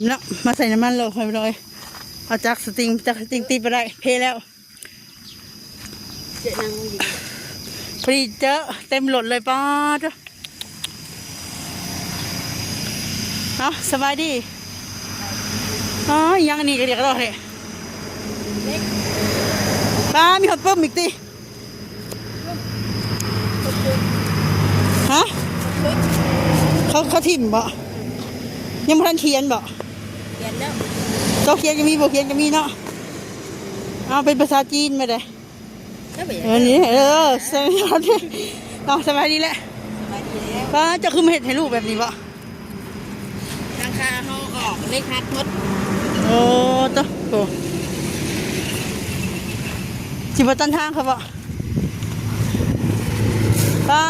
ເນາະ ມາໃສ່ນ້ຳມັນໂລດ ພໍ່ພີ່ນ້ອງເອີຍ. ເອົາຈັກສະຕິງ ຈັກສະຕິງຕິດບໍ່ໄດ້ ເພແລ້ວ. ເຈາະນັ່ງຢູ່ ພໍດີເຈີເຕັມລົດເລີຍ ປາດ. ເອົ້າ ສະບາຍດີ. ອໍ ອີຫຍັງອັນນີ້ກະດຽກກະດໍ້ແທ້. ປາດ ມີຮອດປຶ້ມອີກຕິ. ຮະ ເຂົາ ເຂົາຖິ້ມບໍ? ຍັງບໍ່ທັນຂຽນບໍ? ຂຽນແລ້ວ ໂຕຂຽນກະມີ ບໍ່ຂຽນກະມີເນາະ. ເອົາ ເປັນພາສາຈີນມາເດ້. ເອີ ນີ້ ເອີ ສະບາຍດີ ເອົາ ສະບາຍດີແຫຼະ. ສະບາຍດີແລ້ວ. ປ້າ ເຈົ້າຄືມາເຮັດໃຫ້ລູກແບບນີ້ບໍ? ຫຼັງຄາເຮົາອອກ ເຫຼັກຫັກໝົດ. ໂອ້ ໂຕ ໂອ້ ຊິບໍ່ຕັນທາງເຂົາບໍ? ປ້າ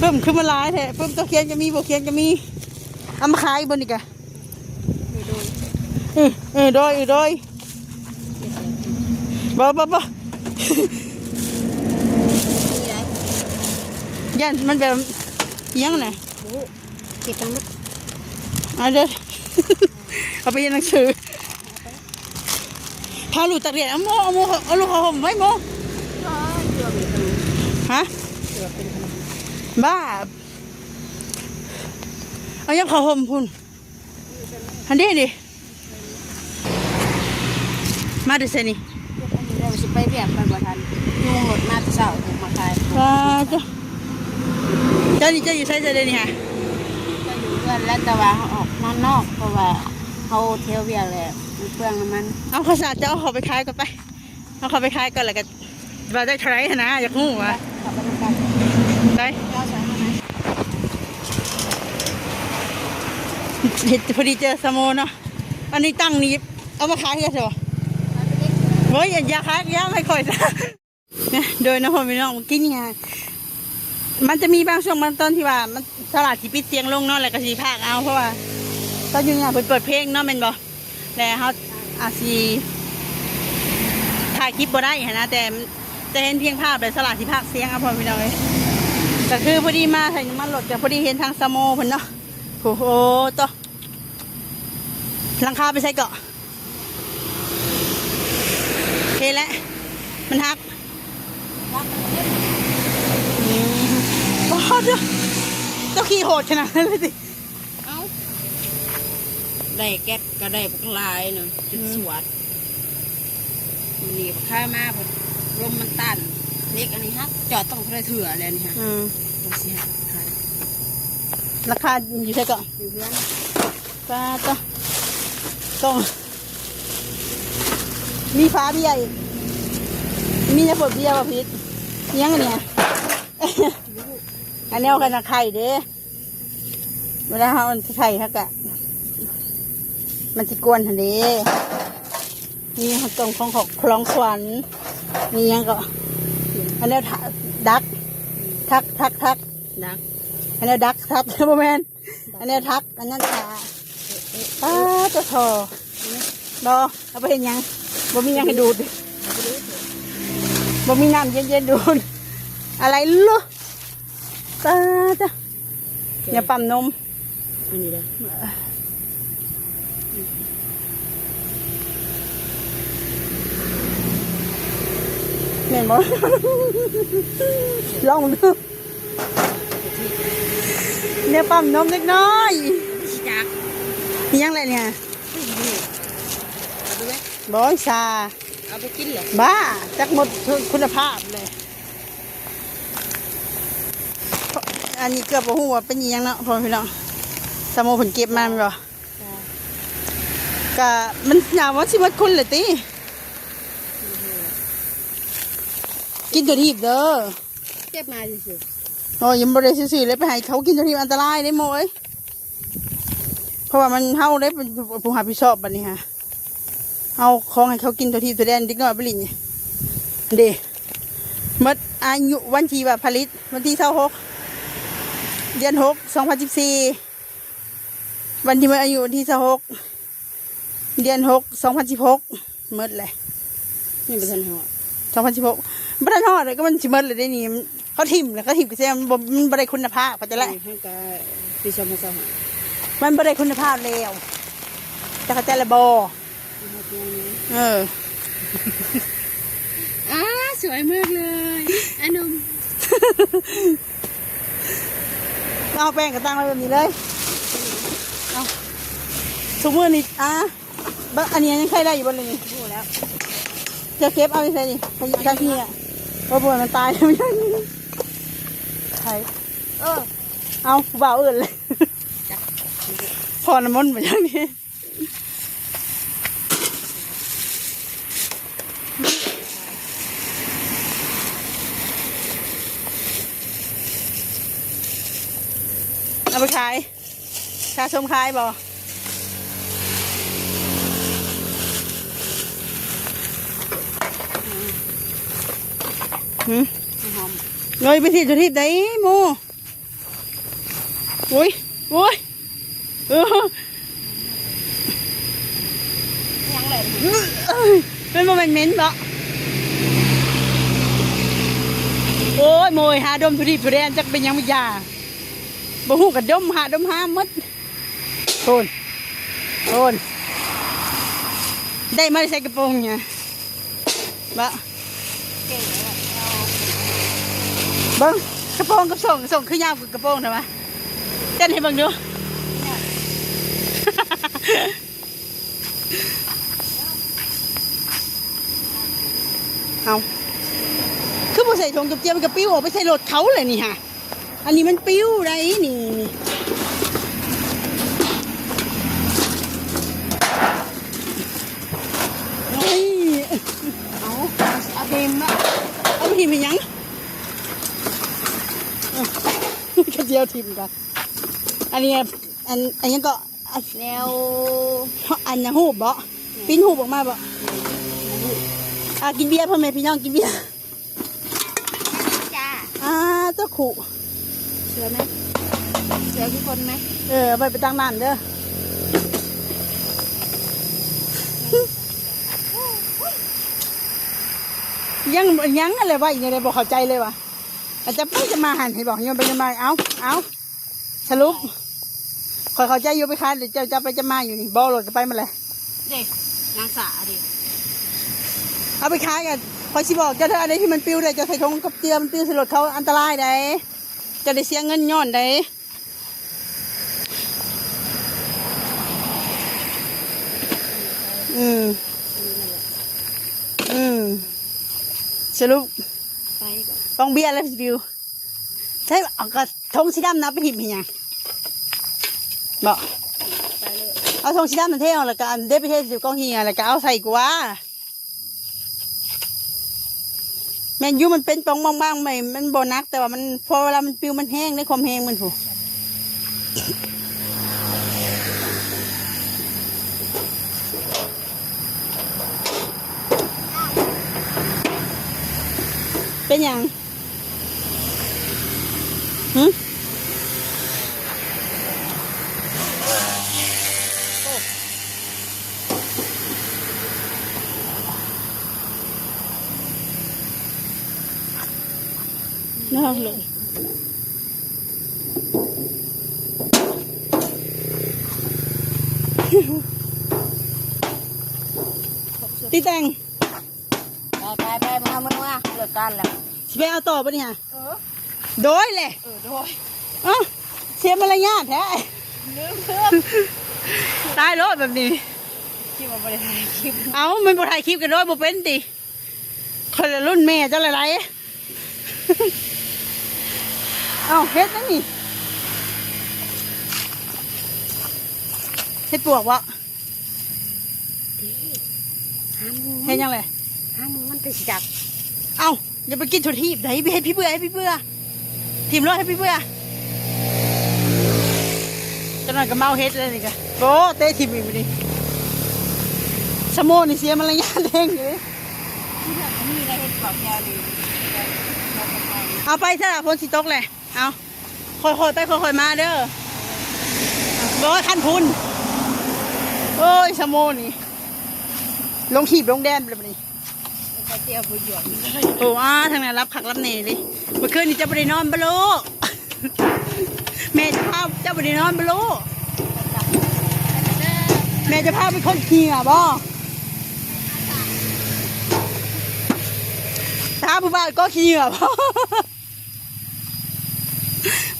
ປຶ້ມຄືມາຫຼາຍແທ້. ປຶ້ມໂຕຂຽນກະມີ ບໍ່ຂຽນກະມີ. ເອົາມາຂາຍບໍ່ນີ້ກະ? ເອີ ເອີ ໂດຍ ເອີ ໂດຍ. ບໍ່ ບໍ່ ບໍ່ ຢ້ານມັນແບບ ອີຫຍັງນະ? ເກັບຕັງລູກ ເອົາເດີ ເອົາໄປຮຽນໜັງສື. ພາລູກຕາກແດດ. ເອົາໂມ ເອົາໂມ ເອົາລູກຜ້າຫົ່ມໄວ້ໂມ. ຮະ ບ້າ ເອົາຍັງຜ້າຫົ່ມພຸ້ນ. ຫັ້ນເດ້ ເດ້ ມາແຕ່ໃສນີ້? ເອົາຊິໄປວຽກ ໄປບໍ່ທັນ ຢູ່ລົດມາແຕ່ເຊົ້າ ມາຂາຍ. ວ້າ ເຈົ້າ ເຈົ້ານີ້ເຈົ້າຢູ່ໃສ ເຈົ້າເດນີ້ຫາ? ກໍຢູ່ເຮືອນແຫຼະ ແຕ່ວ່າເຮົາອອກນອກ ເພາະວ່າເຮົາແຖວວຽກແຫຼະ ມັນເປືອງນ້ຳມັນ. ເອົາ ຂ້າວສານ ເຈົ້າເອົາເຂົ້າໄປຂາຍກ່ອນໄປ. ເອົາເຂົ້າໄປຂາຍກ່ອນ ແລ້ວກໍວ່າໄດ້ເທົ່າໃດຫັ້ນນະ ຢາກຮູ້ວ່າ. ໄປ ເຮັດ ພໍດີເຈີສາວໂມເນາະ. ອັນນີ້ຕັ້ງນີ້ເອົາມາຂາຍຄືກັນບໍ່? ໂອ້ຍ ຢ່າຂາຍ ຢ່າໃຫ້ຂ້ອຍຊະ. ໂດຍເນາະ ພໍ່ແມ່ພີ່ນ້ອງ ກິນຫຍັງ ມັນຈະມີບາງຊ່ວງບາງຕອນທີ່ວ່າມັນ ຕະຫຼາດຊິປິດສຽງລົງເນາະ ແລ້ວກໍຊິພາກເອົາ ເພາະວ່າຕອນຢູ່ນີ້ເພິ່ນເປີດເພງເນາະ ແມ່ນບໍ່? ແລະເຮົາອາດຊິຖ່າຍຄລິບບໍ່ໄດ້ຫັ້ນນະ ແຕ່ ແຕ່ເຫັນພຽງພາບ ແລະສະຫຼາດຊິພາກສຽງເອົາ ພໍ່ແມ່ພີ່ນ້ອງເອີຍ. ກໍຄືພໍດີມາໃສ່ນ້ຳມັນລົດ ກໍພໍດີເຫັນທາງສາວໂມເພິ່ນເນາະ. ໂອ້ໂຫ ໂຕ ຫຼັງຄາໄປໃສເກາະ? ເພແຫຼະ ມັນຫັກ. ອືມ ໂອ້ໂຫ ເຈົ້າ ເຈົ້າຂີ່ໂຫດຂະໜາດນັ້ນເລີຍຕິ? ເອົ້າ ໄດ້ແກັດກໍໄດ້ບັກຫຼາຍນະ ເປັນ ອືມ ສວດ. ນີ້ພາມາ ລົມມັນຕັນ ເຫຼັກອັນນີ້ຫັກ ຈອດຕ້ອງເທົ່າໃດເທື່ອແລ້ວນີ້ຫະ. ອືມ ຕ້ອງຊິຫັກຂາຍ. ລາຄາຢູ່ໃສເກາະ? ຢູ່ເຮືອນ. ປາດ ຕ້ອງ ຕ້ອງ ມີຝາເບຍອີກ ມີແນວເປີດເບຍບໍ່ຜິດ. ອີຫຍັງອັນນີ້? ອັນແນວກັນນະໄຂ່ເດ້. ເວລາເຮົາເອົາໄຂ່ ເຮົາກະ ມັນຊິກວນຫັ້ນເດ້. ນີ້ເຮົາຕ້ອງຂອງ ຂອງ ຂອງຂວັນ. ມີຫຍັງເກາະ? ອັນແນວ ດັກ ທັກ ທັກ ທັກ ດັກ. ອັນແນວດັກ ທັກ ບໍ່ແມ່ນ ອັນແນວທັກ ອັນນັ້ນ ປາດ ເຈົ້າທໍ່. ບໍ່ ເອົາໄປເຮັດຫຍັງ? ບໍ່ມີຫຍັງໃຫ້ດູດ ບໍ່ມີນ້ຳເຢັນໆດູດ. ອະໄລລູກ? ປາດ ເຈົ້າ ແນວປ້ຳນົມ. ອັນນີ້ເດີ ແມ່ນບໍ່? ລອງເບິ່ງ ແນວປ້ຳນົມເດັກນ້ອຍ. ອີຫຍັງແຫຼະນີ້? ບໍ່ ຊາ ເອົາໄປກິນເລີຍ. ບ້າ ຈັກໝົດຄຸນນະພາບເລີຍ. ອັນນີ້ເກືອບບໍ່ຮູ້ວ່າເປັນອີ່ຫຍັງເນາະ ພໍ່ແມ່ພີ່ນ້ອງ. ສາວໂມເພິ່ນເກັບມາແມ່ນບໍ່? ກະມັນ ໜ້າວ່າຊິໝົດຄຸນແຫຼະຕິ. ກິນຕົວທີບເດີ ເກັບມາຊື່ໆ. ໂອ້ຍ ຍັງບໍ່ໄດ້ຊື້ໆເລີຍ ໄປໃຫ້ເຂົາກິນຕົວທີບ ອັນຕະລາຍເດ້ໂມເອີຍ. ເພາະວ່າມັນ ເຮົາໄດ້ເປັນຜູ້ຮັບຜິດຊອບບັດນີ້ຫະ. ເອົາຂອງໃຫ້ເຂົາກິນຕົວທີບຕົວແດນ ເດັກນ້ອຍໄປຫຼິ້ນເດ້. ໝົດອາຍຸວັນທີ່ວ່າຜະລິດ ວັນທີຊາວຫົກ ເດືອນຫົກ ສອງພັນສິບສີ່. ວັນທີ່ໝົດອາຍຸ ວັນທີຊາວຫົກ ເດືອນຫົກ ສອງພັນສິບຫົກ. ໝົດແຫຼະ ຍັງບໍ່ທັນຮອດ ສອງພັນສິບຫົກ ບໍ່ທັນຮອດເລີຍ. ກໍມັນຊິໝົດແລ້ວເດ້ນີ້ ເຂົາຖິ້ມແລ້ວ ເຂົາຖິ້ມກະແສ ມັນບໍ່ ມັນບໍ່ໄດ້ຄຸນນະພາບ ເຂົ້າໃຈແລ້ວ. ເອີ ເຮົາກະປີສອງພັນຊາວຫ້າ ມັນບໍ່ໄດ້ຄຸນນະພາບແລ້ວ ເຈົ້າເຂົ້າໃຈລະບໍ່? ເອີ ອາ ສວຍມາກເລີຍ ອານົມ ເອົາແປ້ງກະຕັ້ງໄວ້ແບບນີ້ເລີຍ ເອົາ ທຸກມື້ນີ້ ອາ ບ- ອັນນີ້ຍັງໃຊ້ໄດ້ຢູ່ບໍ່ນີ້? ຮູ້ແລ້ວ ຈະເກັບເອົາຢູ່ໃສນີ້? ໄປຢູ່ທາງນີ້ອະ ບໍ່ ບໍ່ ມັນຕາຍແລ້ວ ໃສ? ເອີ ເອົາ ຜູ້ບ່າວເອີ້ນເລີຍ ພໍ່ນ້ຳມົນໄປທາງນີ້ ເອົາໄປຂາຍ ຄ່າຊົມຂາຍບໍ່? ຫື ຫອມ ເງີຍໄປທີ່ຈຸດທິບໄດ້ໂມ ໂອ້ຍ ໂອ້ຍ ເອີ ຫຍັງແຫຼະ ມັນບໍ່ແມ່ນເໝັນເບາະ ໂອ້ຍ ໂມຍ ຫາດົມທຸລີບທຸແດນ ຈັກເປັນຫຍັງມັນຢາ ບໍ່ຮູ້ກະດົມຫາດົມຫາໝົດ ໂພນ ໂພນ ໄດ້ມາແຕ່ໃສກະໂປງນີ້ ເບິ່ງ ກະໂປງກັບສົ້ງ ສົ້ງຄືຍາວກວ່າກະໂປງແທ້ວະ ເຕັ້ນໃຫ້ເບິ່ງດູ ເອົາ ຄືບໍ່ໃສ່ຖົງຈັບເຈຍ ມັນກະປິວອອກໄປໃສ່ລົດເຂົາແຫຼະນີ້ຫາ. ອັນນີ້ມັນປິວໄດ໋ນີ້ ນີ້ ໂອ້ຍ ເອົາ ເອົາຖິ້ມເນາະ ເອົາຖິ້ມເຮັດຫຍັງ? ກະຊິເອົາຖິ້ມກ່ອນ ອັນນີ້ ອັນ ອັນຫຍັງເກາະ ແນວ ອັນນະ ຮູບເບາະ ແມ່ນ ປິ່ນຮູບອອກມາເບາະ ແມ່ນ ອ່າ ກິນເບຍ ພໍ່ແມ່ພີ່ນ້ອງ ກິນເບຍ. ຈ້າ ອ່າ ເຈົ້າຄຸ ເຊື່ອໄໝ? ເຊື່ອຄືຄົນໄໝ? ເອີ ເອົາໄວ້ໄປຕັກນ້ຳເດີ ຍັງ ຍັງອັນແຫຼະ ໄວ້ແນວໃດ ບໍ່ເຂົ້າໃຈເລີຍວ່າ ອາດຈະໄປຈະມາຫັ້ນ ໃຫ້ບອກໂຍນໄປໂຍນມາ ເອົາ ເອົາ. ສະຫຼຸບ ຂ້ອຍເຂົ້າໃຈຢູ່ ໄປຂາຍ ເຈົ້າຈັບໄປຈັບມາຢູ່ນີ້ ບໍ່ ລົດກະໄປໝົດແຫຼະ ເດ້ ນາງສາເດ້ ເອົາໄປຂາຍກະ ຂ້ອຍຊິບອກເຈົ້າເດີ ອັນໃດທີ່ມັນປິວໄດ້ ເຈົ້າໃສ່ຖົງກັບເຈຍ ມັນປິວໃສ່ລົດເຂົາ ອັນຕະລາຍໃດ໋ ເຈົ້າໄດ້ເສຍເງິນຍ້ອນໃດ໋ ອືມ ອືມ ສະຫຼຸບ ໄປ ປອງເບຍແລ້ວຊິປິວ. ໃຊ້ ເອົາກະຖົງສີດຳນະ ໄປຖິ້ມເຮັດຫຍັງເບາະ? ເອົາຖົງສີດຳຫັ້ນເທອອກ ແລ້ວກະອັນເດ ໄປເທໃສ່ກອງຂີ້ເຫຍື້ອ ແລ້ວກະເອົາໃສ່ກວ່າ ແມ່ນຢູ່ ມັນເປັນປ່ອງບາງໆ ມັນບໍ່ໜັກ ແຕ່ວ່າມັນ ພໍເວລາມັນປິວ ມັນແຮງໃດ໋ ຄວາມແຮງມັນພຸ້ນ. ເປັນຫຍັງ? ຫຶ? ນອກເລີຍ. ຕິດແຕ່ງ ໄປ ໄປ ໄປ ເມືອ ເມືອ ເລີກການແລ້ວ ຊິໄປເອົາຕໍ່ບໍ່ນີ້ຫະ? ເອີ ໂດຍແຫຼະ ເອີ ໂດຍ ເອົ້າ ເສຍມາລະຍາດແທ້ ລືມ ລືມ ຕາຍໂລດແບບນີ້ ຄິດວ່າບໍ່ໄດ້ຖ່າຍຄລິບ ເອົ້າ ມັນບໍ່ຖ່າຍຄລິບກະໂດຍບໍ່ເປັນຕິ ຂ້ອຍລະລຸ້ນແມ່ເຈົ້າຫຼາຍໆ ເອົ້າ ເຮັດຫຍັງນີ້ ເຮັດປວກເບາະ? ເຮັດຫຍັງແຫຼະ? ຫາໝູມັນໄປຊິຈັກ ເອົ້າ ຢ່າໄປກິນທົ່ວທີບໃດ໋ ເຮັດຂີ້ເບື່ອ ເຮັດຂີ້ເບື່ອ ຖິ້ມໂລດ ເຮັດຂີ້ເບື່ອ ຈັກໜ້ອຍກະເມົາເຮັດແລ້ວນີ້ກະ ໂອ້ ເຕະຖິ້ມອີກບາດນີ້ ສະໂມນີ້ເສຍມາລະຍາດແຮງເດ້ ເອົາໄປຊະລະ ຝົນຊິຕົກແຫຼະ ເອົາ ຄ່ອຍໆໄປຄ່ອຍໆມາເດີ ບໍ່ ຄັນພຸ້ນ ໂອ້ຍ ສະໂມນີ້ ລົງຮີບລົງແດນແລ້ວບາດນີ້ ໂອ້ ອາ ທາງນັ້ນຫຼັບຄັກຫຼັບແນ່ເລີຍ ມື້ຄືນນີ້ເຈົ້າບໍ່ໄດ້ນອນບໍ່ໂລ ແມ່ເຈົ້າ ເຈົ້າບໍ່ໄດ້ນອນບໍ່ໂລ ແມ່ຈະພາໄປຄົ້ນຂີ້ເຫຍື້ອບໍ່? ພາຜູ້ບ່າວໄປເກາະຂີ້ເຫຍື້ອບໍ່?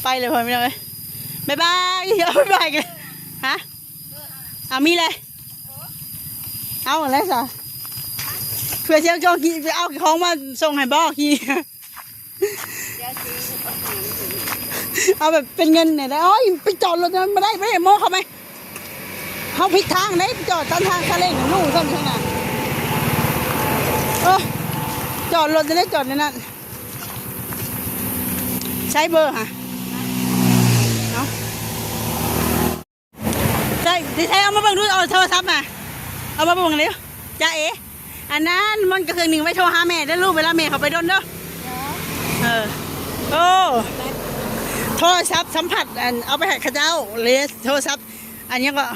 ໄປເລີຍພໍ່ແມ່ພີ່ນ້ອງເອີຍ ບາຍບາຍ. ເອົາ ບາຍບາຍກັນ ຮະ? ເອົາ ມີເລີຍ ເອົາແລ້ວຊະ ເພື່ອຊິເອົາຂອງກິນ ໄປເອົາຂອງມາສົ່ງໃຫ້ບໍ່? ຂີ້ ເອົາແບບເປັນເງິນນີ້ແຫຼະ. ໂອ້ຍ ໄປຈອດລົດນັ້ນບໍ່ໄດ້ ບໍ່ໄດ້ ໂມເຂົ້າໄປ ເຮົາຜິດທາງເດ້ ໄປຈອດຕາມທາງຊາເລ້ງ ຮູ້ຊ້ຳຢູ່ຫັ້ນນະ. ເອີ ຈອດລົດຈັ່ງໃດ ຈອດໃນນັ້ນ ໃຊ້ເບີຫາ ເອົາ ໃຊ້ ໃຊ້ ເອົາມາເບິ່ງດູ ເອົາໂທລະສັບມາ ເອົາມາເບິ່ງເລັວ ຈາເອ. ອັນນັ້ນມັນກໍເຄື່ອງໜຶ່ງໄວ້ໂທຫາແມ່ເດີ້ລູກ ເວລາແມ່ເຂົາໄປດົນເດີ້. ເອີ ໂອ້ ໂທລະສັບສຳຜັດ ອັນ ເອົາໄປໃຫ້ເຂົາເຈົ້າເລີຍ ໂທລະສັບ ອັນຫຍັງກໍ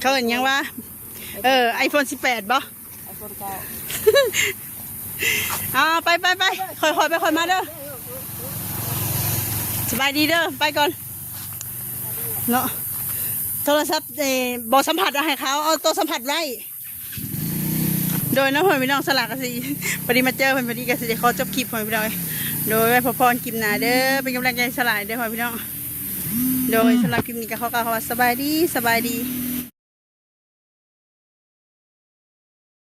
ເຂົາເອີ້ນຫຍັງວະ ເອີ ໄອໂຟນສິບແປດບໍ່? ໄອໂຟນເກົ້າ ເອົາ ໄປ ໄປ ໄປ ຄ່ອຍໆ ໄປ ຄ່ອຍມາເດີ້. ສະບາຍດີເດີ້ ໄປກ່ອນເນາະ. ໂທລະສັບ ເອີ ບໍ່ສຳຜັດ ເອົາໃຫ້ເຂົາ ເອົາໂຕສຳຜັດໄວ້. ໂດຍເນາະ ພໍ່ແມ່ພີ່ນ້ອງ ສາລາກໍຊິ ພໍດີມາເຈີເພິ່ນພໍດີ ກໍຊິໄດ້ຂໍຈົບຄລິບ ພໍ່ແມ່ພີ່ນ້ອງເອີຍ. ໂດຍ ໄວ້ພໍ້ກັນຄລິບໜ້າເດີ້ ເປັນກຳລັງໃຈສາລາເດີ້ ພໍ່ແມ່ພີ່ນ້ອງ. ໂດຍ ສຳລັບຄລິບນີ້ກໍຂໍກ່າວຄຳວ່າ ສະບາຍດີ ສະບາຍດີ.